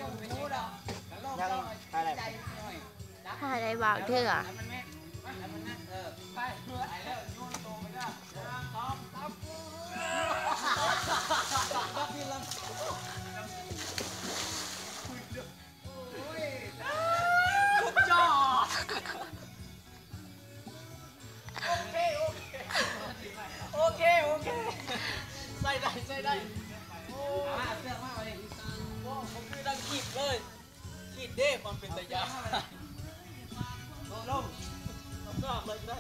ຍັງຖ່າຍໄດ້ ຖ່າຍໄດ້ບາງເທື່ອ. ໂອເຄ ໂອເຄ ໂອເຄ ໃສ່ໄດ້ ໃສ່ໄດ້. ໂອ້ ເອົາເຊືອກມາເອົາເອງ. ໂອ້ ມັນຄືດັງຂີດເລີຍ. ຂີດເດ້ ມັນເປັນຕາຢ້ານ. ລົງ ເອົາສອກເລີຍກໍໄດ້.